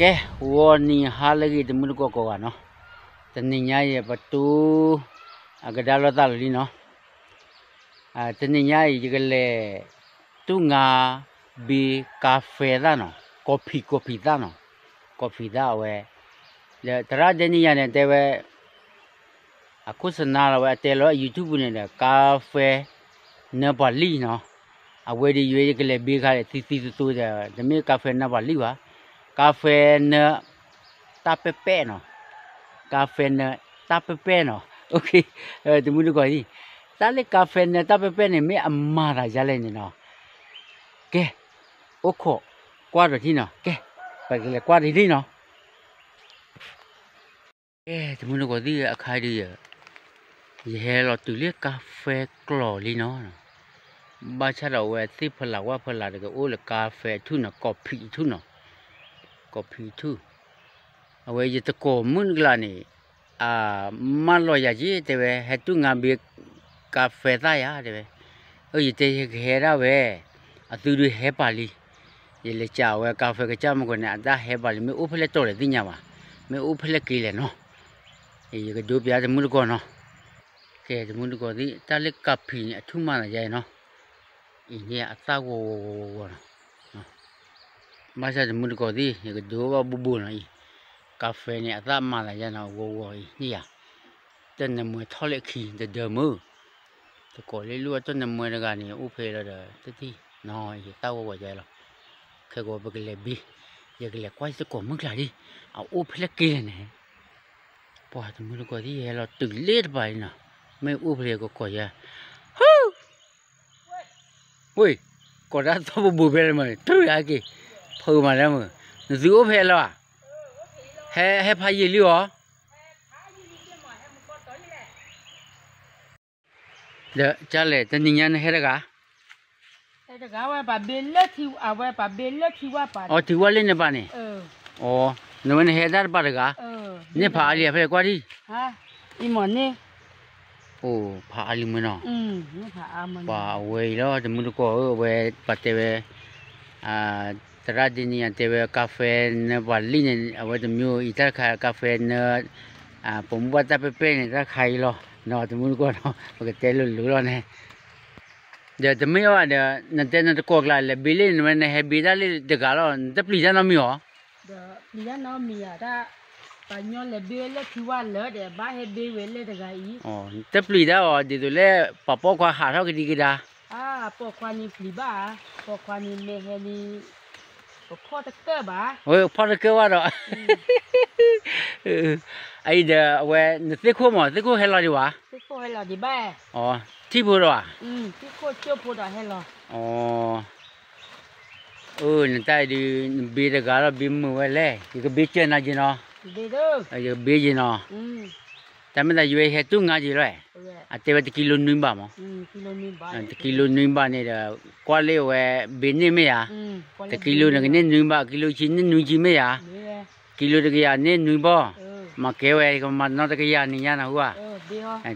ကဲ, ဂီၤနံၤဟါလၢအဂ့ၤ တမုၢ်တကိးကိးဂၤနီၤ, တနံၤညါအံၤပတိၢ် အကဒါလိာ်သးလီၤလံနီၤ, တနံၤညါအံၤ ယကလဲၤတူၢ်ငါဘ့ကါဖဲသၣ်နီၤ, ကီၢ်ဖံး ကီၢ်ဖံးသၣ်နီၤ, ကီၢ်ဖံးသၣ်အဝဲ, ဒီးသရၣ်ဒဲနံယၤန့ၣ် တဲဝဲ အခိၣ်စနါလီၤဝဲ အတဲလီၤ YouTube န့ၣ်ဒီး ကါဖဲနၢပှၤလံၢ်နီၤ, အဝဲဒ်ယွဲယကလဲၤဘ့ခါဒီး သံသံသိသိဒီး တမ့ၢ်ကါဖဲနၢပှၤလံၢ်ဘၣ်, ကါဖဲနၢ တၢ်ပဲပဲနီၤ, ကါဖဲနၢ တၢ်ပဲပဲနီၤ, တမုၢ်တကိးသ့ၣ်, တၢ်လၢကါဖဲနၢ တၢ်ပဲပဲန့ၣ် မ့ၢ်အမၤသးဒ်လဲၣ်န့ၣ်နီၤ, ကဲ, အိၣ်ခိးကွၢ်ဒီးထံနီၤ, ကဲ, ပကလဲၤကွၢ်ဒီးထံနီၤ. ကဲ, တမုၢ်တကိးသ့ၣ် အခါဒုး ယဟဲလီၤတုၤလၢကါဖဲကျီးလံနီၤ, ဘၣ်ဆၣ်ဒီးအဝဲသ့ၣ်ဖီလာ်ဝၣ်ဖီလာ်တကအိၣ်လၢကါဖဲအထူၣ်နီၤ, ကီၢ်ဖံးအထူၣ်နီၤ, ကီၢ်ဖံးအထူၣ်, အဝဲယတကိးမုၣ်တကျါန့ၣ် အမၢလီၤယၤက့ၤ တဲဝဲ ဟဲတူၢ်ငါဘ့ကါဖဲသၣ်ယၤ တဲဝဲ, အၢ ယတဲယကဟဲဒၣ်ဝဲ, အသုဒုးဟဲပာ်လံ, ယလဲၤကးဝဲကါဖဲကစၢ်မုၢ်ကီၢ်န့ၣ် အတၢ်ဟဲပာ်လံ မ့ၢ်အိၣ်ဖဲလဲၣ်တီၤလဲၣ်သ့ၣ်ညါဘၣ်, မ့ၢ်အိၣ်ဖဲလဲၣ်က့ၤလဲၣ်နီၤ, ယကဒိပျးတမုၢ်တကိးနီၤ, ကဲ တမုၢ်တကိးသ့ၣ် တၢ်လၢကါဖံးန့ၣ် အထူၣ်မၤသးယါနီၤ, အံၤန့ၣ်အသၣ်ဂီၤဂီၤဂီၤဂီၤနီၤ ဘၣ်ဆၣ်တမုၢ်တကိးသ့ၣ် ယကဒိဘၣ်ဘူးဘူးနီၤအံၤ, ကါဖဲန့ၣ် အသၣ်မၤသးယါနီၤ ဂီၤဂီၤအံၤန့ၣ်ယါ, တၢ်နမွဲထီၣ်လၢခံ တဒၢမုၢ်, တကိးလၢလူၢ်အတၢ်နမွဲတဂၤန့ၣ် အိၣ်ဖဲလီၤဒီး တထံၣ်နီၤ ယသၣ်ဂီၤဂီၤယါလီၤ, ခဲကီးပကလဲၤဘ့, ယကလဲၤကွၢ်ယတကိးမုၢ်ကျါဒံး, အအိၣ်ဖဲလဲၣ်က့ၤလဲၣ်န့ၣ်, ပှၤတမုၢ်တကိးသ့ၣ် ယဟဲလီၤတုၤလ့တပၤလံနီၤ, မ့ၢ်အိၣ်ဖဲလဲၣ်ကကိးယါ, ဟူ ဝ့ၢ်, ကိးတၢ်သီၣ်ပူၤပူၤဖဲလဲၣ်မး တြုၢ်အါက့ၤ, ဖုးမးလၢမး, နသုအိၣ်ဖဲလဲၣ်ဧါ, ဟဲ ဟဲဖးယံာ်လံဧါ, ဒီးကၢ်လဲၣ် တနံၤညါနဟဲတဂၤ, တဂၤဝဲပှၤဘ့လၢထံ အဝဲပှၤဘ့လၢထံဝါပၤ, အီ ထံဝါလၢန့ၣ်ပၤန့ၣ်, အီ နဝဲနဟဲဒၣ်တပၤတဂၤ, န့ၣ်ဖးအါလံဧါ ဖဲလဲၣ်ကွၢ်ဒံး, အံၤမ့ၢ်န့ၣ် အိၣ်ဖးအါလံမ့ၢ်နီၤ, ပှၤအဝဲအံၤလီၤ တမုၢ်တကိးဧၢ အဝဲပှၤတဲဝဲ, သရၣ်ဒ်န့ၣ်ယတဲဝဲ ကါဖဲနၢပှၤလံၢ်န့ၣ် အဝဲတမံၤအံၤတၢ်တခါ ကါဖဲနၢ ပိာ်မုၣ်ဘၣ်တၢ်ပဲပဲန့ၣ် တၢ်တခါအံၤလီၤနီၤ တမုၢ်တကိးနီၤ ပကတဲလိၤလိၤလီၤန့ၣ်, ဒီးတမ့ၢ်ဘၣ်ဒီး နတဲနတကိးကျါ လဲၤဘ့လၢနဝဲ နဟဲဘ့တၢ်လၢတဂၤလီၤ နတပျံၤတၢ်နီတမံၤဧါ, ဒီးပျံၤတၢ်နီတမံၤဧါ တၢ် ပှၤညီလဲၤဘ့ဝဲလၢထံဝါလၢာ်ဒီး ဘၣ်ဟဲဘ့ဝဲလၢတဂၤအံၤ, တပျံၤတၢ်အီၤ ဒ်သိးလၢ ပှၤပိာ်ခွါဟးထီၣ်ကဒံကဒါ, အါ ပိာ်ခွါန့ၣ်ပျံၤဘၣ်ဧါ, ပိာ်ခွါန့ၣ်မ့ၢ်ဟဲန့ၣ် ပဖီၣ်တကၢၢ်ဘၣ်, ဝဲဖီၣ်တကၢၢ်ဘၣ်ဒီး အံၤဒီးအဝဲ နသ့ၣ်ခိၣ်မး သ့ၣ်ခိၣ်ဟဲလီၤဒံးဘၣ်, သ့ၣ်ခိၣ်ဟဲလီၤဒံးဘၣ်, အီ ထံၣ်ဖိဒီးဧါ, သ့ၣ်ခိၣ်ကၠိၣ်ဖိဒီးဟဲလီၤ, အီ အၢ နတၢ်အံၤဒုး နဘ့တဂၤလီၤ ဘ့မုာ်ဝဲလဲၣ် ယကဘ့ကၢၢ်နၤက့ၤနီၤ, ယကဘ့က့ၤနီၤ, တၢ်မ့ၢ်သးယွဲဟဲတူၢ်ငါက့ၤလီၤ, အတဲဝဲတကံလိနွံဘးမး, တကံလိနွံဘးန့ၣ်ဒီး ကွၢ်လၢအဝဲဘ့န့ၢ်မ့ၢ်ဧါ, တကံလိန့ၣ်ကန့ၢ်နွံဘး ကံလိဆံန့ၢ်နွံဆံမ့ၢ်ဧါ, ကံလိတကယၤန့ၢ်နွံဘး, မ့ၢ်ကဲဝဲ ကမၤနီတကယၤန့ၣ်ညါနဟူဧါ,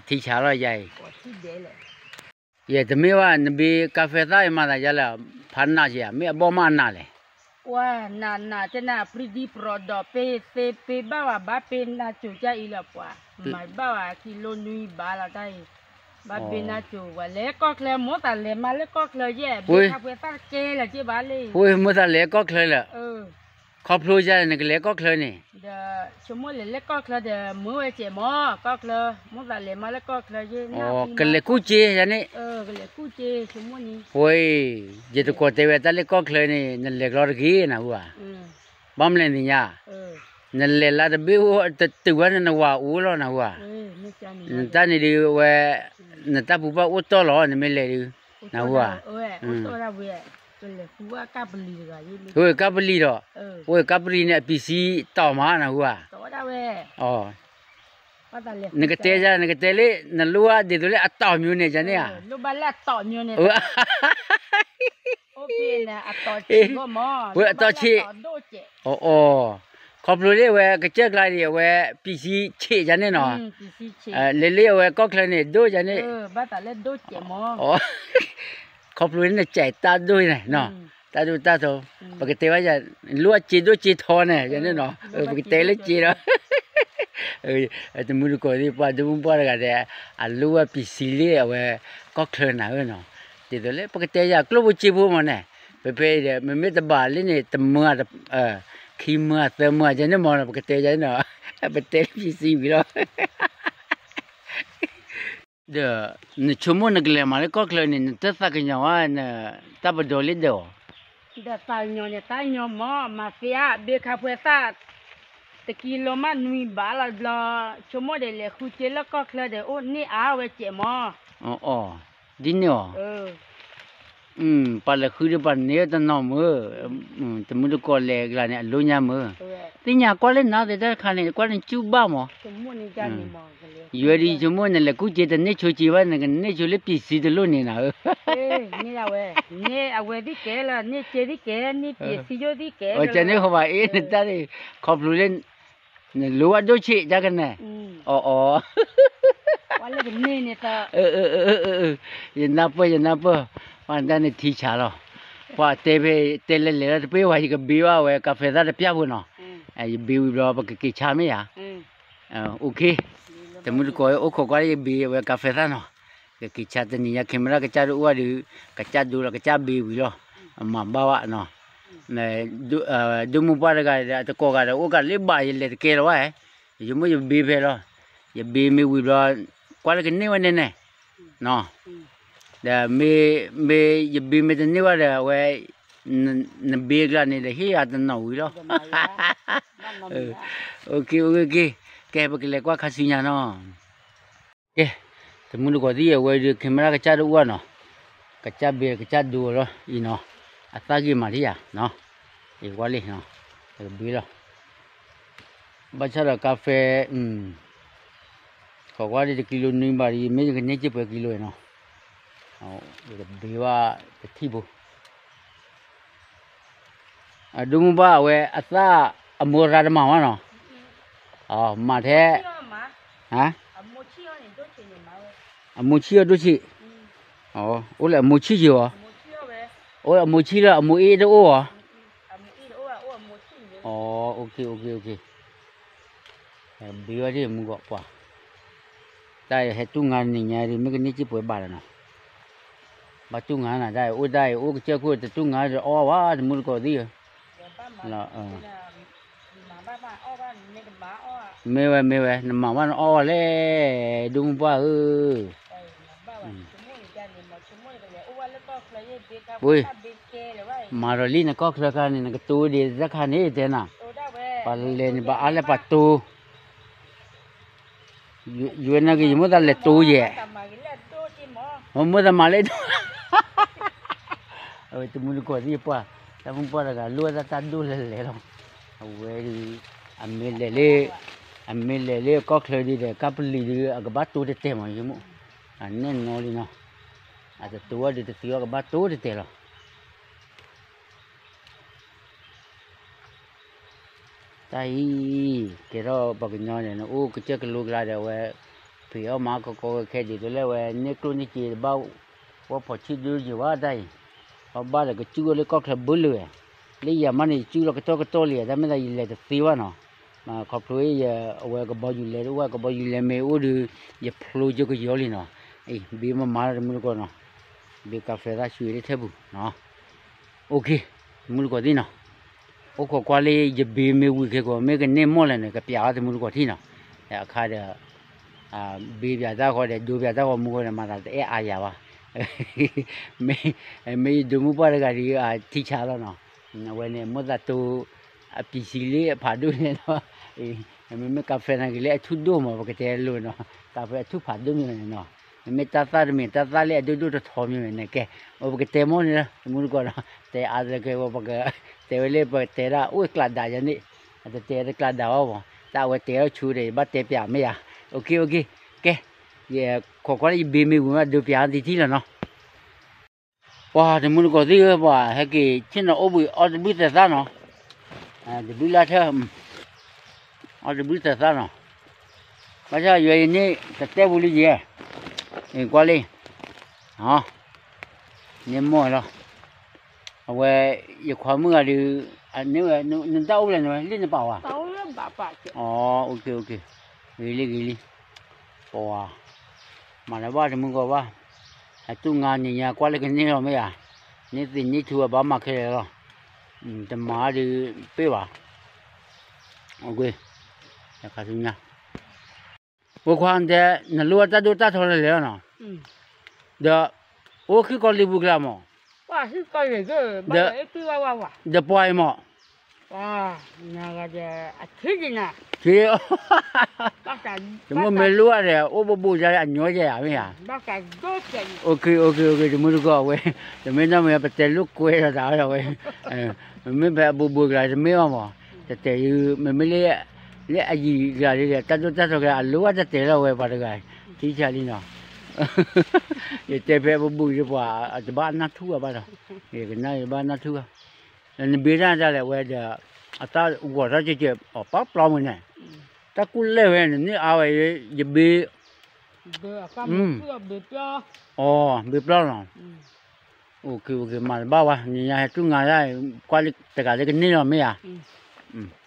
ထံဆးလီၤယၤအံၤ ယတမ့ၢ်ဘၣ် နဘ့ကါဖဲသၣ်အံၤမၤသးယါလၢ ဖးနးက့ၤဧါ မ့ၢ်အဘီၣ်မးအနးလဲၣ်, ကွၢ်နးနးကနၣ် ပြံဒံပြီဒီး ပ့သ့ပ့ဘၣ်ဝဲဘၣ် ပ့နၢ်စိၤကါအံၤလီၤပှၤ, မၤဘၣ်ဝဲ ကံလိနွံဘးလီၤတၢ်အံၤ, ဘၣ်ဘ့နၢ်စိၤဝဲ လဲၤကီၢ်ချၢ မိၢ်သးလဲၤမးလၢကီၢ်ချၢယဲၢ် ဘ့ခါပှဲၤသၣ်ကဲလၢာ်က့ၤဘၣ်လံ, မိၢ်သးလဲၤကီၢ်ချၢလၢာ်, ခီဖျိယၤန့ၣ် နကလဲၤကီၢ်ချၢန့ၣ် ဒီး ဆိကမိၣ်လဲၤလၢကီၢ်ချၢဒီး မၢဝဲစဲးမး ကီၢ်ချၢ, မိၢ်သးလဲၤမးလၢကီၢ်ချၢယဲၢ်, ကလဲၤကူၣ်က့ၤယၤန့ၣ်, ကလဲၤကူၣ်က့ၤ ဆိကမိၣ်န့ၣ်, ဝဲ, ယတကိးတဲဝဲတၢ်လၢကီၢ်ချၢန့ၣ် နလဲၤကျီတဂ့ၤနဟူဧါ, ဘၣ်မနုၤလဲၣ်သ့ၣ်ညါ, နလဲၤလၢတဘ့ၣ်အိၣ် တတုၤဝဲန့ၣ် နဝၤအိၣ်လီၤနဟူဧါ, နတၢ်န့ၣ်ဒုးဝဲ, နတၢ်ပူၤဘၣ်အိၣ်တီၢ်လီၤ နမ့ၢ်လဲၤဒုး, နဟူဧါ ဝဲကၢ်ပလံၤဒီး, ဝဲကၢ်ပလံၤန့ၣ် အပံၤစံတီၢ်မးနဟူဧါ, နကတဲယၤ နကတဲလၢ နလိၣ်ဘၣ်ဒ်သိးလၢအတီၢ်မၠိန့ၣ် ယၤန့ၣ်ဧါ, ဝဲအတီၢ်ဆံး, အီၤ, ခီဖျိလၢအဝဲကစၢၢ်ကျါဒံး အဝဲပံၤစံဆံးယၤန့ၣ်နီၤ, လၢလၢအဝဲကီၢ်ချၢန့ၣ် ဒိၣ်ယၤန့ၣ်, ခီဖျိလၢနစဲးတၢ်ဒိၣ်န့ၣ်နီၤ, တၢ်ဒိၣ်တၢ်ထီ, ပကတဲဝဲယၤ, လိၣ်အစ့ဒိၣ်စ့ထီန့ၣ် ယန့ၣ်နီၤ, ပကတဲလၢစ့ဒီး တမူတကိးသ့ၣ်ပှၤဒိမုၢ်ပှၢ်တဂၤဒီး အလိၣ်ဝဲပံၤစံလၢအဝဲ ကီၢ်ချၢနၤဧၢနီၤ, ဒ်သိးလၢပကတဲယၤကျိၣ်ဖိစ့ဖိမ့ၢ်န့ၣ်, ဖဲဖဲအံၤဒီး မ့မ့ၢ်တဘၣ်လၢန့ၣ် တမၢ ခံမၢသၢမၢယန့ၣ်မ့ၢ်နီၤ ပကတဲယၤနီၤ, ပတဲလၢပံၤစံဝံၤလီၤ ဒီး နဆိကမိၣ်နကလဲၤမၤလၢကီၢ်ချၢန့ၣ် နတသးကညီၤဝဲ နတၢ်ပဒိးလၢဒၢးအီၤ, ဒီးသးကညီၤန့ၣ် သးကညီၤမး မၤသ့အါ ဘ့ခါဖှဲသၣ် တကံလိမးနွံဘးလီၤဘျီ, ဆိကမိၣ်ဒီး လဲၤဃုစ့လၢကီၢ်ချၢဒီး အိၣ်န့ၢ်အါဝဲစဲးမး, အီ ဒ်န့ၣ်အီၤ ပှၤလဲၤဃုဒီးပှၤန့ၢ်တနီၤမုၢ်, တမူတကိးလဲၤကျါန့ၣ် အလိၣ်ညါမုၢ်, သ့ၣ်ညါကွၢ်လၢနၤသ့ၣ်တၢ်တခါန့ၣ် ကွၢ်နစုဘၣ်မး, ယွဲဒ်ယဆိကမိၣ်န့ၣ် လဲၤကူစ့တန့ၢ်ဆိစ့ဘၣ် နကန့ၢ်ဆိလၢပံၤစံတလိၣ်န့ၣ်နၤဧၢ, န့ၢ်အဝဲသ့ၣ်ကဲလၢ န့ၢ်စ့သ့ၣ်ကဲ န့ၢ်ပံၤစံယိၣ်သ့ၣ်ကဲ, အကန့ၢ်ဃီဘၣ်အ့ၣ်နတၢ်န့ၣ် ခီဖျိလၢ နလိၣ်ဘၣ်ဒိၣ်ဆံးတၢ်ကနဲၣ်, အီ အီ ယနၢ်ပၢၢ် ယနၢ်ပၢၢ်, ပှၤတၢ်န့ၣ်ထံဆးလီၤ, ပှၤတဲဖဲတဲလဲၤလဲၤလီၤတပှဲၤဝဲ ယကဘ့ဘၣ်ဝဲ ကါဖဲသၣ်တပျၢ်ဖိနီၤ, ယဘ့ဝံၤဘျီ ပကက့ၤဆါမ့ၢ်ဧါ, အိၣ်ခ့, တမူတကိးအိၣ်ခိးကွၢ်လၢယဘ့ဝဲကါဖဲသၣ်နီၤ, ကက့ၤဆါတနံၤညါ camera ကစၢ်တအိၣ်ဒီး ကစၢ်ဒိလီၤ ကစၢ်ဘ့ဝံၤလီၤ, မၤဘၣ်ဘၣ်နီၤ ဒိမုၢ်ပှၢ်တဂၤဒီး အတကိးဂၤဒီး အိၣ်ကးလၢဘၣ် ယလဲၤတကဲလီၤဝဲ, ယဆိကမိၣ်ယဘ့ဖဲလီၤ, ယဘ့မ့ၢ်ဝံၤဘျီ ကွၢ်လၢကန့ၢ်ဝဲန့ၣ်န့ၣ်, ဒီးမ့ၢ် မ့ၢ်ယဘ့မ့ၢ်တန့ၢ်ဘၣ်ဒီး အဝဲ နဘ့ကျါန့ၣ်ဒီး ဟ့ၣ်ယၤတနီၤဝံၤလီၤ, အိၣ်ခ့ အိၣ်ခ့ ကဲ ပကလဲၤကွၢ်ခါဆူညါနီၤ ကဲ, တမူတကိးသ့ၣ်အဝဲဒုး camera ကစၢ်တအိၣ်နီၤ, ကစၢ်ဘ့ကစၢ်ဒိလီၤအံၤနီၤ, အသၣ်ဂ့ၤမးထံၣ်ယၤနီၤ, အံၤကွၢ်လံနီၤ, ယကဘ့လီၤ, ဘၣ်ဆၣ်ဒီးကါဖဲ ခိးကွၢ်ဒ်တကံလိနွံဘၣ်ဒီး မ့ၢ်ယကန့ၢ်စ့ပှဲၤကံလိနီၤ, ယကဘ့ဘၣ်တထံၣ်ဖိ အဒိမုၢ်ဘၣ်အဝဲအသၣ်အမိၢ်ရၢတမၤဝဲနီၤ, မၤထဲ, အမိၢ်ဆံၣ်အီၤဒိၣ်ဆံး, အိၣ်လၢအမိၢ်ဆံၣ်ယံၤအီၤ, အိၣ်လၢအမိၢ်ဆံၣ်ယံၤအီၤ, အိၣ်လၢအမိၢ်အ့ၣ်တအိၣ်အီၤ, ဘ့ဝဲဒ်မုၢ်ဂီၤပှၤ, တၢ်ဟဲတူၢ်ငါနံၤညါဒ် မ့ၢ်ကန့ၢ်စ့ပှဲၤဘၣ်လီၤနီၤ, ဘၣ်တူၢ်ငါနၤ တၢ်အိၣ်တၢ်အံၤ အိၣ်ကစၢၢ်ခိၣ်တတူၢ်ငါဒီးအီၣ်ဝဲ တမူတကိးသ့ၣ်ဧၢ, မ့ၢ်ဝဲ မ့ၢ်ဝဲ နမၤဘၣ်နအီၣ်ဝဲလဲၣ်, ဒိမုၢ်ပှၢ်ဧၢ, ပှၤ မၤဒီးလံနကီၢ်ချၢခါန့ၣ် နကတိၤဒံးတၢ်ခါန့ၣ်တဲနၤ, ပှၤလဲၤန့ၣ် ပှၤအါလဲၣ်ပှၤတိၤ, ယွဲနၤက့ၤ ယမိၣ်သးလဲၤတိၤယဲၢ်, မိၣ်သးမၤလဲၣ်ဒိၣ်, အဝဲတမူတကိးသ့ၣ်ပှၢ်, တၢ်မုၢ်ပှၢ်တဂၤ လိၣ်ဝဲဒၣ်တၢ်ဒိၣ်လဲၤလဲၤလီၤ, အဝဲဒုး အမ့ၢ်လဲၤလၢ အမ့ၢ်လဲၤလၢကီၢ်ချၢဒ်ဒီး ကါပလံၤဒုး အကဘၣ်တိၤတတဲာ်မး ယမိၣ်, အနဲၣ်နီလံနီၤ, အတတိၤဝဲဒုးတသံဝဲ ကဘၣ်တိၤတတဲာ်လီၤ တၢ်အံၤ ကဲထီၣ်ပှၤကညီန့ၣ် နအိၣ်ကစၢၢ်ကလိကျါဒီး အဝဲ ဖံးအီၣ်မၤကီကီခဲခဲဒ်သိးလၢအဝဲန့ၢ်ကျိၣ်န့ၢ်စ့တဘၣ်, ဝဲဖီၣ်ဆံၣ်ဒုယံၤဝဲတၢ်အံၤ, အဘၣ်ဒီးကစူၢ်ဝဲလၢကီၢ်ချၢဘၣ်လၢာ်ဝဲ, လၢယၤမးန့ၣ် ယစူၢ်လီၤကတီၢ်ကတီၢ်လံ တၢ်မ့ၢ်သးယလဲၤတသ့ဘၣ်နီၤ, ခီဖျိအဝဲကဘီယူၤလဲၤတအိၣ် ကဘီယူၤလဲၤမ့ၢ်အိၣ်ဒီး ယဖျိကၠိကယီလံနီၤ, အံၤ ဘ့မၤမၤလၢတမူတကိးနီၤ, ဘ့ကါဖဲသၣ်ဆူလၢထဲပူၤနီၤ အိၣ်ခ့, တမူတကိးသ့ၣ်နီၤ, အိၣ်ခိးကွၢ်လၢယဘ့မ့ၢ်ဝံၤခဲကိး မ့ၢ်ကန့ၢ်မီၢ်လဲၣ်န့ၣ် ကပျးအီၤတမူတကိးထံၣ်နီၤ, အခါဒီး ဘ့ပျးတၢ်ဃီဒီး ဒိပျးတၢ်ဃီမူဃီဒီး မၤသးတအဲၣ်အါယၤဘၣ်, မ့ၢ်ယဒိမုၢ်ပှၢ်တဂၤဒီး ထံဆးလီၤနီၤ, အဝဲန့ၣ် မိၣ်သးတိၤ အပံၤစံလၢအဖးဒိၣ်န့ၣ်လီၤ, မ့မ့ၢ်ကါဖဲန့ၣ်က့ၤလၢအထူၣ်ဒိၣ်မး ပကတဲလိၤနီၤ, ကါဖဲအထူၣ်ဖးဒိၣ်မ့ၢ်ဝဲန့ၣ်နီၤ, မ့မ့ၢ်တၢ်သၣ်တမ့ၢ် တၢ်သၣ်လၢအဒိၣ်ဒိၣ်ထီထီမ့ၢ်ဝဲန့ၣ်ကဲ, အိၣ်ပကတဲမီၢ်န့ၣ်လီၤ တမူတကိးနီၤ, တဲအါသကဲဝဲပက, တဲဝဲလၢပတဲဒၣ်အိၣ်ကျးဒးယၤန့ၣ်, အတတဲတကျးဒးဘၣ်မး, တၢ်အဝဲတဲအီၤဆူဒီး ယဘၣ်တဲပျးမ့ၢ်ယၤ, အိၣ်ခ့အိၣ်ခ့, ကဲ, ယခိးကွၢ်လၢယဘ့မ့ၢ်ဝံၤမး ဒိပျးအီၤတထံၣ်လီၤနီၤ ပှၤတမူတကိးသ့ၣ်ဧၢ ပှၤဟဲက့ၤဆ့ၣ်နီၤအိၣ်ဘှံးအီၣ်တဘျုးသဲးသၣ်နီၤ, တဘျုးလၢ်ထၢၣ်, အီၣ်တဘျုးသဲးသၣ်နီၤ, ဘၣ်ဆၣ်ယွၤအံၤန့ၣ် တတဲပူၤလံယဲၢ်, ကွၢ်လံ, န့ၣ်မီၢ်လီၤ, အဝဲ ယခွါမုၣ်ဂၤဒုး နတၢ်အိၣ်ဖျဲၣ်န့ၣ်ဝဲ လ့ၣ်နပာ်ဝဲ, ဂ့ၤလံ ဂ့ၤလံ, ပှၤ မၤတဘၣ်တမုၢ်ကီၢ်ဘၣ်, အတူၢ်ငါနံၤညါကွၢ်လၢကန့ၢ်လီၤမ့ၢ်ဧါ, န့ၢ်သ့ၣ်န့ၢ်ထူအဘၣ်မၤခဲလၢာ်လီၤ, တမၤဒုးပ့ၢ်ဘၣ်, အိၣ်ခွါတဲ နလိၣ်ဘၣ်တၢ်ဒိၣ်တၢ်ထီလဲၤလဲၤလီၤနီၤ, ဒီး အိၣ်ဃံကီးလံာ်ပူၤကျါမး, ဒီးပှၤအံၤမး, ထံ, တမ့ၢ်မ့ၢ်လိၣ်ဘၣ်ဒီး အိၣ်ဘူးဘူးဒ်အညီယဲၢ်ဧါမ့ၢ်ဧါ, တမုၢ်တကိးဝဲ, တမ့ၢ်နီၢ်မ့ၢ်ပတဲလိာ်ကွဲဒီးတၢ်ဝဲဒီးဝဲ, မ့မ့ၢ်ဖဲအဘူးဘူးကျါတမ့ၢ်ဘၣ်မး, တတဲယုာ် မ့မ့ၢ်လၢ လၢအယံၤကျါဒ်လဲၣ် တၢ်ဒိၣ်တၢ်ထီကျါ အလိၣ်ဘၣ်တတဲလီၤဝဲပှၤတဂၤ, ထံဆါလံနီၤ, ယတဲဖဲအဘူးဘူးဒ်ပှၤ တဘၣ်နၢ်ထူၣ်ဘၣ်ဒီး, ယကနၣ်ယဘၣ်နၢ်ထူၣ်ဘၣ်, နဘ့တၢ်တၢ်လဲၣ်ဝဲဒီး, အတၢ်ဂီၤထီၣ်ကဲကဲ အပာ်ပျီမုၢ်န့ၣ်, တၢ်ကူၣ်လဲၢ်ဝဲန့ၣ် နအါဝဲ ယဘ့ အီ ဘ့ပျီလီၤ, မၤတဘၣ်ဝဲ နညါဟဲတူၢ်ငါဒၣ် ကွၢ်လၢတဂၤလၢကန့ၢ်လီၤမ့ၢ်ဧါ,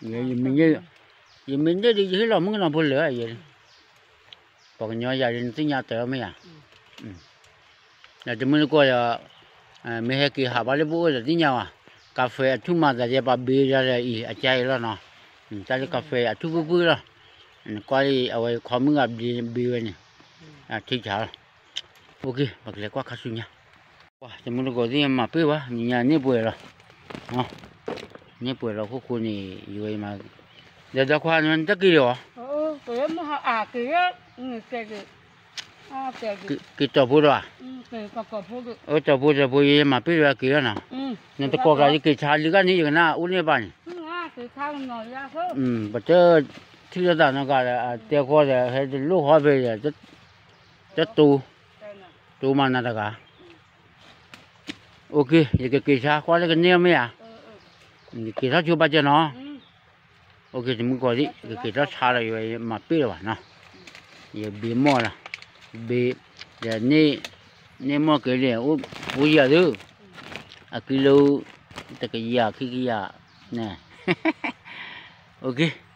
ယမ့ၢ်န့ၢ်ဒ်ယဟ့ၣ်လီၤမုၣ်ကနီၤဖိလၢာ်ယဲ, ပှၤကညီယၤဒ်နသ့ၣ်ညါတၢ်မ့ၢ်ဧါ, ဒီးတမုၢ်တကိးဒီး, မ့ၢ်ဟဲက့ၤဟးဘၣ်လၢပအိၣ်ဒီးသ့ၣ်ညါဝဲ, ကၣ်ဖဲအထူၣ်မၤသးဒ်ပှၤဘ့ဒ်လဲၣ်အံၤ အကါအံၤလီၤနီၤ, တၢ်လၢကၣ်ဖဲအထူၣ်ပုၢ်ပုၢ်လီၤ, နကွၢ်လံအဝဲခွါမုၣ်ဂၤဘ့ဝဲန့ၣ်, ထံဆါလီၤ, အိၣ်က့ၤ ပကလဲၤကွၢ်ခါဆူညါ, တမုၢ်တကိးသ့ၣ်မၤပ့ၢ်ဝဲ နညါန့ၢ်ပှဲၤလီၤ, န့ၢ်ပှဲၤလီၤခိၣ်ဃိန့ၣ် ယဝဲမၤ, ဒီးဒီခွါနတၢ်က့ၤဒီး, က့ၤတီၢ်ဖိဒီး, က့ၤတီၢ်ဖိဒီး, အတီၢ်ဖိတီၢ်ဖိ ယမၤပ့ၢ်ဒီးက့ၤလီၤနီၤ, နတကိးကးယက့ၤဆါလံဂၤန့ၣ် ယကနၣ်အိၣ်န့ၢ်ဘၣ်န့ၣ်, ပတထံၣ်လိာ်သးနီတဂၤဒီး အတဲဃီဒီး ဟဲတလိၣ်ဃီဖဲဒီး, တတိ, တိမၤနၤတဂၤ အိၣ်က့ၤ ယကက့ၤဆါကွၢ်လၢကန့ၢ်အီၤမ့ၢ်ဧါ, ယက့ၤထီၣ်ဆိဘၣ်ကၢနီၤ, အိၣ်က့ၤ တမုၢ်ကီးသ့ၣ် ယကက့ၤထီၣ်ဆါဒီး ယဝဲမၤပ့ၢ်လၢၤဘၣ်နီၤ, ယဘ့မီၢ်လီၤ, ဘ့, ဒီးန့ၢ်မီၢ်က့ၤလံ အိၣ်ယၤသု, အကံလိ, တကယၤခံကယၤ, န့ၣ်, အိၣ်က့ၤ,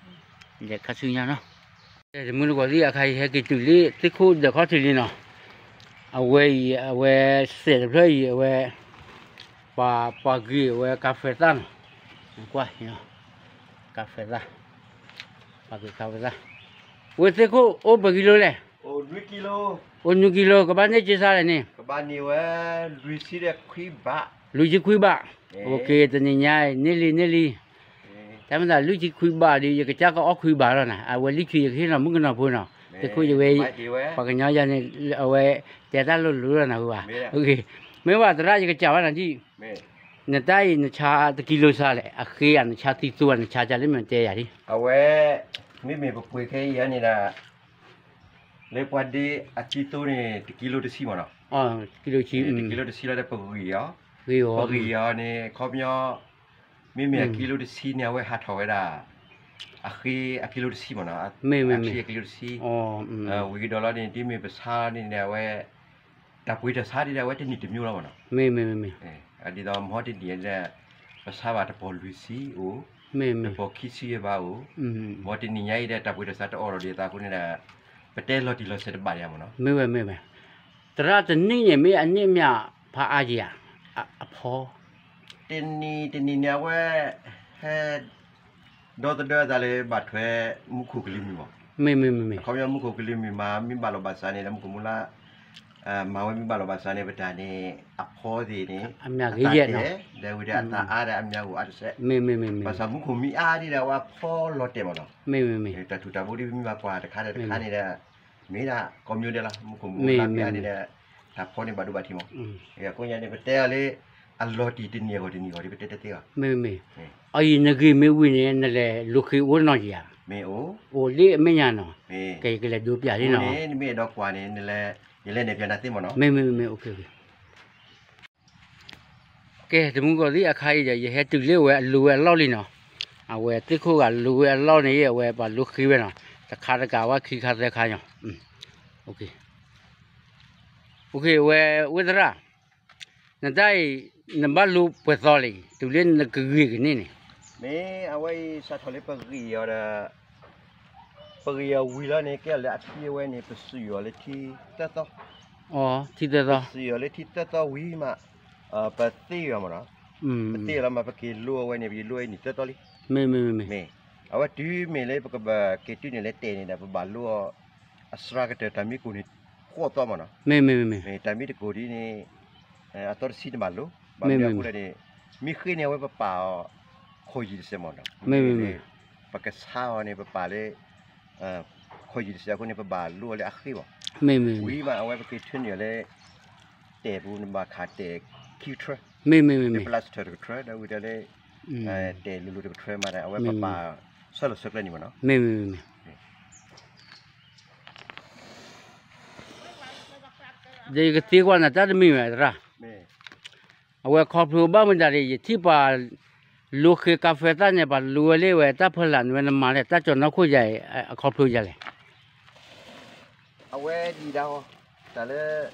လဲၤခါဆူညါနီၤ တမုၢ်တကိးသ့ၣ် အခါအံၤဟဲက့ၤတုၤလၢသ့ၣ်ခိၣ်ဒီးခီၣ်ထံးလံနီၤ, အဝဲအံၤ အဝဲစဲးတဖျၢၣ်အံၤ အဝဲ ပှၤပှၤဂ့ၤအဝဲကါဖဲသၣ်နီၤ, ကွၢ်, ကါဖဲသၣ်, ပှၤဂ့ၤကါဖဲသၣ်, ဝဲသ့ၣ်ခိၣ်အိၣ်ပှဲၤကံလိလဲၣ်, အိၣ်နွံကံလိ, ကဘၣ်န့ၢ်က့ၤဆါလဲၣ်န့ၣ်, ကဘၣ်န့ၢ်ဝဲ လွံၢ်ဆံခွံဘး, လွံၢ်ဆံခွံဘး, အိၣ်က့ၤ တနံၤညါအံၤ န့ၢ်လံန့ၢ်လံ တၢ်မ့ၢ်သးလွံၢ်ဆံခွံဘးဒီး ယကစၢ်ကအီၣ်ခွံဘးလီၤနၤ, အဝဲလွံၢ်ဆံယကဟ့ၣ်လီၤမုၣ်ကနီၤဖိနီၤ, သ့ၣ်ခိၣ်ယဝဲ, ပှၤကညီယၤန့ၣ် အဝဲ တဲတၢ်လိၤလိၤလီၤနၤဝဲဘၣ်, မ့ၢ်ဘၣ်သရၣ်ယကစၢ်ဘၣ်နၤဒံၣ်, နတၢ်အံၤနဆါတကံလိစါလဲၣ်, အဃ့ဧါ နဆါသံသိဧါ နဆါဒ်လဲၣ်မ့ၢ်တဲယၤဒံၣ်, အဝဲ မ့မ့ၢ်ပပှ့ၤခဲအံၤန့ၣ်ဒီး လၢပှၤဒ့အသံသိန့ၣ် တကံလိတဆံမ့ၢ်နီၤ, တကံလိတဆံလီၤဒီးပဂံၢ်အီၤ, ပဂံၢ်အီၤန့ၣ် ခီပညီ မ့မ့ၢ်အကံလိတဆံန့ၣ် အဝဲဟးထီၣ်ဝဲဒၣ် အဃ့အကံလိတဆံမ့ၢ်နီၤ, အဃ့အကံလိတဆံ, ဝံၤကဒီးလီၤန့ၣ် ဒ်မ့ၢ်ပဆါန့ၣ်ဒီး အဝဲ တၢ်ပှ့ၤတၢ်ဆါဒ်ဒီး အဝဲတနံၣ်တမျိုးလီၤမ့ၢ်နီၤ, ဒ်သိးမဟီတနံၣ်ဒီး ပဆါဘၣ်တပီၢ်လွံၢ်ဆံအိၣ်, တပီၢ်ခံဆံဘၣ်အိၣ်, မဟီတနံၣ်ညါအံၤဒီး တၢ်ပှ့ၤတၢ်ဆါတအိၣ်ဒီးဒ်သိးအဃိန့ၣ်ဒီး ပတဲလီၤတံၢ်လီၤဆဲးတဘၣ်ဒံးမ့ၢ်နီၤ, မ့ၢ်ဝဲမ့ၢ်ဝဲ, သရၣ်တနံၣ်န့ၣ် မ့ၢ်အနံၣ်မ့ၢ်ဖးအါက့ၤဧါ, အဖီ တနံၤတနံၤန့ၣ် အဝဲ ဟဲ ဒီသဒၢအသးလၢဘၣ်ထွဲ မူခိၣ်ကလံၤမုၢ်မး, မ့ၢ်မ့ၢ်မ့ၢ်မ့ၢ်, အခီပညီမူခိၣ်ကလံၤမုၢ်မး မ့ၢ်ဘၣ်လီၤဘၣ်စးန့ၣ်ဒီး မူခိၣ်မူလါ မၤဝဲမ့ၢ်ဘၣ်လီၤဘၣ်စးန့ၣ် ပတၢ်န့ၣ် အဖီသ့ၣ်န့ၣ် အမ့ၢ်ဂ့ၤယဲၢ်နီၤ, ဒီးဝံၤဒီးအသးအါဒီးအမ့ၢ်ဂ့ၤအါတစဲး, မ့ၢ်မ့ၢ်မ့ၢ်မ့ၢ်, ဘၣ်ဆၣ်မူခိၣ်မ့ၢ်အါဒ်ဒီးအဝဲအဖီလီၤတဲာ်မ့ၢ်နီၤ, မ့ၢ်မ့ၢ်မ့ၢ်, တၢ်ထူၣ်တၢ်ဘိဒ်မ့ၢ်ဘၣ်ကွၢ်တခါဒီးတခါန့ၣ်ဒီး မ့ၢ်ဒၣ်ကိးမံၤဒဲးလီၤ, မူခိၣ်မူလါမ့ၢ်အါန့ၣ်ဒီး တၢ်ဖီန့ၣ်ဘၣ်ဒိဘၣ်ထံးမး, အဃိညါန့ၣ် ပတဲအီၤလၢ အလီၤတံၢ်တနံၤအဂီၢ်တနံၤအဂီၢ်ဒ်ပတဲတသ့ဘၣ်, မ့ၢ်မ့ၢ်, အအံၤနဂ့ၢ်မ့ၢ်ဝံၤန့ၣ် နလဲၤလိၤဃ့အိၣ်နီၤဧါ, အိၣ်လၢအမဲာ်ညါနီၤ, ကဲယကလဲၤဒိပျးလံနီၤ, နမ့ၢ်အဲၣ်ဒိးကွၢ်န့ၣ် ယလဲၤနဲၣ်ပျးနၤသ့မ့ၢ်နီၤ, မ့ၢ်မ့ၢ်မ့ၢ်, ကဲ တမူကီၢ်သ့ၣ်အခါအံၤဒီး ယဟဲတုၤလၢဝဲအလိၤဝဲအလီၢ်လံနီၤ, အဝဲသ့ၣ်ခိၣ်ဂၤလိၤဝဲအလီၢ်န့ၣ် အဝဲပှၤလိၤဃ့ဝဲနီၤ, တခါတကးဝဲခံခါသၢခါညီ, ဝဲ ဝဲသရၣ်, နတၢ်အံၤ နဘၣ်လိပှဲၤသီလံ တုၤလၢနကဂ့ၤကန့ၢ်န့ၣ်, မ့ၢ်အဝဲအံၤ စးထီၣ်လၢပဂ့ၤအီၤဒီး ပဂ့ၤအီၤဝံၤလီၤန့ၣ် ကဲလၢအထံအဝဲန့ၣ် ပစုာ်အီၤလၢထံသၢသီ, ထံသၢသီ, ပစုာ်အီၤလၢထံသၢသီဝံၤမး ပသ့အီၤမးနီၤ, ပသ့အီၤလီၤမး ပက့ၤလိအဝဲန့ၣ် ပက့ၤလိအံၤနံၣ်သၢသီလံ, မ့ၢ် အဝဲတုၤမ့ၢ်လၢပကဘၣ်က့ၤတုၤန့ၣ်လၢတဲာ်န့ၣ်ဒီး ပဘၣ်လိအီၤ အစှၤကတၢၢ်တၢ်မံကိၢ်န့ၣ် ဃိးသီမးနီၤ, မ့ၢ် တၢ်မံတကိၢ်ဒ်န့ၣ် အသီတဆံတဘၣ်လိ, ဘၣ်မနုၤအဃိလဲၣ်န့ၣ် မ့ၢ်ဃ့န့ၣ် အဝဲပပာ်အီၤ ခိၣ်ယံာ်တစဲးမးနီၤ, မ့ၢ် ပကဆါအီၤန့ၣ် ပပာ်လၢ ခိၣ်ယံာ်တစဲးအဃိန့ၣ် ပဘၣ်လိအီၤလၢအဃ့ဘၣ်, မ့ၢ် ဝံၤမး အဝဲပက့ၤထုးန့ၢ်အီၤလၢ တဲာ်ပူၤ နဘၣ်ခးတဲာ်ခံကထြၢ, မ့ၢ် မ့ၢ် ပလၢ်စထၢၣ်တကထြၢ ဒီးဝံၤဒီးလၢ တဲာ်လိၤလိၤတကထြၢမးဒီး အဝဲပပာ်ဆၢလီၤဆၢကျဲန့ၣ်မးနီၤ, မ့ၢ် မ့ၢ် မ့ၢ် ဒီးယကသ့ကွၢ်နၤတၢ်တမံၤဝဲသရၣ်, အဝဲခီဖျိဘၣ်မတၤဒ် ယထံၣ်ပှၤလိဃ့ကါဖဲသၣ်န့ၣ် ပှၤလိဝဲလၢဝဲတၢ်ဖီလာ်န့ၣ်ဝဲ နမၤလဲၣ် တၢ်ကၠီၤနီၢ်ခိၣ်ယၤအံၤ အခီဖျိယၤလဲၣ်, အဝဲဒံးဒၣ်အီၤ တၢ်လၢ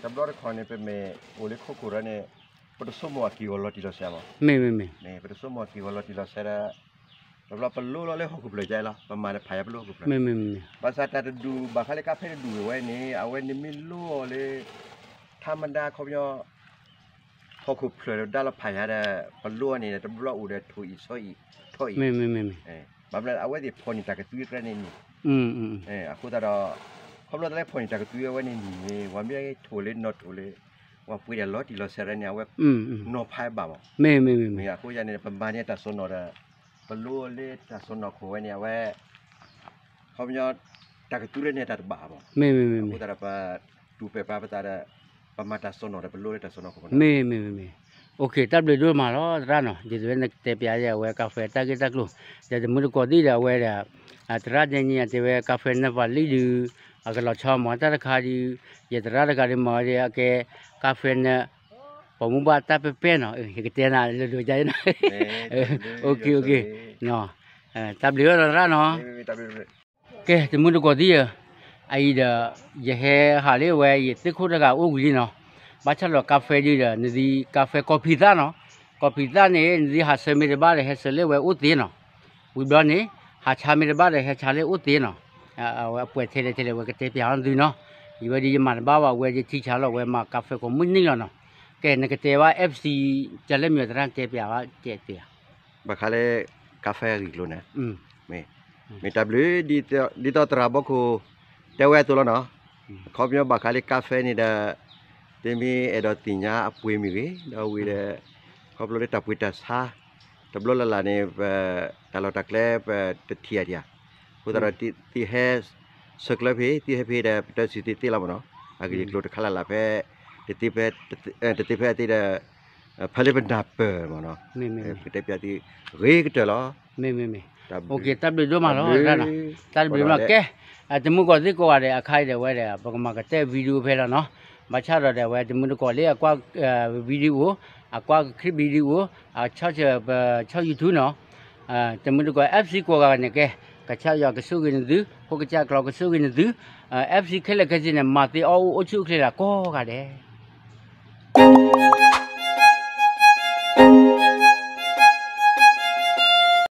တဘျီတခီၣ်န့ၣ် ပမ့ၢ်အိၣ်လၢခိခိၣ်ဒီးန့ၣ် ပတဆိကမိၣ်အက့ၢ်ဂီၤလီၤတံၢ်လီၤဆဲးမး, မ့ၢ် မ့ၢ် မ့ၢ် ပတဆိကမိၣ်အက့ၢ်ဂီၤလီၤတံၢ်လီၤဆဲးဒီး တဘျီပလိလီၤလၢဟီၣ်ခိၣ်ဖျၢၣ်ယါလီၤ ပမၤတဖးယါပလိဟီၣ်ခိၣ်ဖျၢၣ်, ဘၣ်ဆၣ်တၢ်တဒူၣ်ဘၣ်ဃးလၢကါဖဲတဒူၣ်ဝဲန့ၣ် အဝဲန့ၣ်မ့ၢ်လိအီၤလၢ ထါမဒါခီပညီ ဟီၣ်ခိၣ်ဖျၢၣ်ဒီးဒါလီၤဖးယါဒီး ပလိအီၤန့ၣ် တဘျီအိၣ်ဒီးထိၣ်အံၣ်ဆီအံၣ်ထီအံၣ်, ဘၣ်မနုၤအဝဲသ့ၣ်ဖီၣ်န့ၢ်တၢ်ကသွံကျဲန့ၣ်န့ၣ်, အဃိသတးဒီး ခီဖျိလၢဖီၣ်န့ၢ်တၢ်ကသွံအဝဲန့ၣ်န့ၣ် ပှၤမ့ၢ်ထိၣ်လၢနီၢ်ထိၣ်လၢ ပှၤပှ့ၤဒီးလီၤတံၢ်လီၤဆဲးရဲန့ၣ် အဝဲ နီၢ်ဖးဘၣ်မး, မ့ၢ် မ့ၢ် မ့ၢ် မ့ၢ် အဃိယါန့ၣ် ပမၤန့ၢ်တၢ်စိနီၣ်ဒီး ပလိလၢတၢ်စိနီၣ်ခိၣ်ဝဲန့ၣ် အဝဲ ခီပညီ တၢ်ကသွံရဲန့ၣ်တၢ်တဘၣ်မး, မ့ၢ် မ့ၢ် မ့ၢ် မ့ၢ် အဃိသတးဒီးပတူၢ်ပဲာ်ပာ်ပသးဒီး ပမၤတၢ်စိနီၣ်တပလိလၢတၢ်စိနီၣ်ခိၣ်မးနီၤ, မ့ၢ် မ့ၢ် မ့ၢ် မ့ၢ် တၢ်ဘျုးဒိၣ်မးလီၤသရၣ်နီၤ, ဒ်သိးဝဲနကတဲပၠးယဲအဝဲကါဖဲတၢ်ဂ့ၢ်တၢ်ကျိၤ, ဒီးတမုၢ်တကိးသ့ၣ်ဒီးအဝဲဒီး သရၣ်ဒဲနံအတဲဝဲကါဖဲနပှၤလံဒုး အကလီၤဆီမၤတၢ်တခါဒုး, ယသရၣ်တဂၤဒုးမၤဝဲဒ်အကဲ ကါဖဲန ပိာ်မုၣ်ဘၣ်တၢ်ပဲပဲနီၤ, ယကတဲနၤလိၤလိၤယါနီၤ, တၢ်ဘျုးဝဲသရၣ်နီၤ, ကဲ တမုၢ်တကိးသ့ၣ်ဧၢ, အအံၤဒီး ယဟဲဟးလၢဝဲ ယသ့ၣ်ခိၣ်တဂၤအိၣ်ဝံၤလံနီၤ, ဘၣ်ဆၣ်ဒီးကါဖဲဒုးဒီး နသံကါဖဲကီၢ်ဖံးသၣ်နီၤ, ကီၢ်ဖံးသၣ်န့ၣ် နသံဟးဆၢမ့ၢ်တဘၣ်ဒီး ဟဲဆၢလၢဝဲအိၣ်သ့နီၤ, ဝံၤဘျီန့ၣ် ဟးဆါမ့ၢ်တဘၣ်ဒီး ဟဲဆါလၢအိၣ်သ့နီၤ, အဝဲအပှဲၤထဲလဲၣ်ထဲလဲၣ် ဝဲကတဲပၠးအီၤသုနီၤ, ယဝဲဒ်ယမၤတဘၣ်ဘၣ် ဝဲယထံဆါလီၤ ဝဲမၤကါဖဲကိးမုၢ်နံၤလီၤနီၤ, ကဲ နကတဲဘၣ် FC ကလဲၣ်မံၤသရၣ် တဲပၠးဘၣ်တဲတဲ ဘၣ်ဃးလၢ ကါဖဲအဂ့ၢ်အကျိၤန့ၣ်, မ့ၢ် မ့ၢ်တၢ်ဘျုး ဒ်သိးသရၣ်ဘီခိၣ် တဲဝဲအသိးလီၤနီၤ, အခီပညီဘၣ်ဃးလၢကါဖဲန့ၣ်ဒီး သုမ့ၢ်အဲၣ်ဒိးသ့ၣ်ညါအပှ့ၤမ့ၢ်ဂ့ၤ ဒီးဝံၤဒီး ခီဖျိလၢတၢ်ပှ့ၤတၢ်ဆါ တဘျီလၢ်လၢ်န့ၣ် ပတၢ်လီၢ်တၢ်ကျဲ ပတထံၣ်အါဒံးဧါ, အဃိသတးဒီး သုဟဲ ဆၢကျၢဖဲ သုဟဲဖဲဒီး ပတဲစံးသ့သ့လီၤမ့ၢ်နီၤ, အဂ့ၢ်အကျိၤတခါလၢ်လၢ်ဖဲ တသ့ဖဲ တသ့ဖဲအသ့ဒီး ဖဲလၢပနၢ်ပၢၢ်မ့ၢ်နီၤ, ပတဲပၠးသု ဂ့ၤကတၢၢ်လီၤ, မ့ၢ် မ့ၢ် မ့ၢ် တၢ်ဘျုးဒိၣ်မးလီၤ, တၢ်ဘျုးမး ကဲ တမုၢ်တကိးသ့ၣ်ကိးဂၤဒဲး အခါအံၤဒီးဝဲဒီး ပကမၤကတၢၢ် video ဖဲလီၤနီၤ, ဘၣ်ဆၣ်ဒီးဒီးဝဲတမုၢ်တကိးလၢအကွၢ် video အကွၢ် clip video အဆီၣ်ဆၢပဆီၣ် YouTube နီၤ, တမုၢ်တကိး FC ကိးဂၤန့ၣ်ကဲ ကစၢ်ယွၤကဆိၣ်ဂ့ၤနသု, ဖိကစၢ်ကျီကဆိၣ်ဂ့ၤနသု, FC ခဲလၢာ်ခဲဆ့န့ၣ် မၤသ့အီၣ်အိၣ်အိၣ်ဆူၣ်အိၣ်ချ့လၢကိးဂၤဒဲး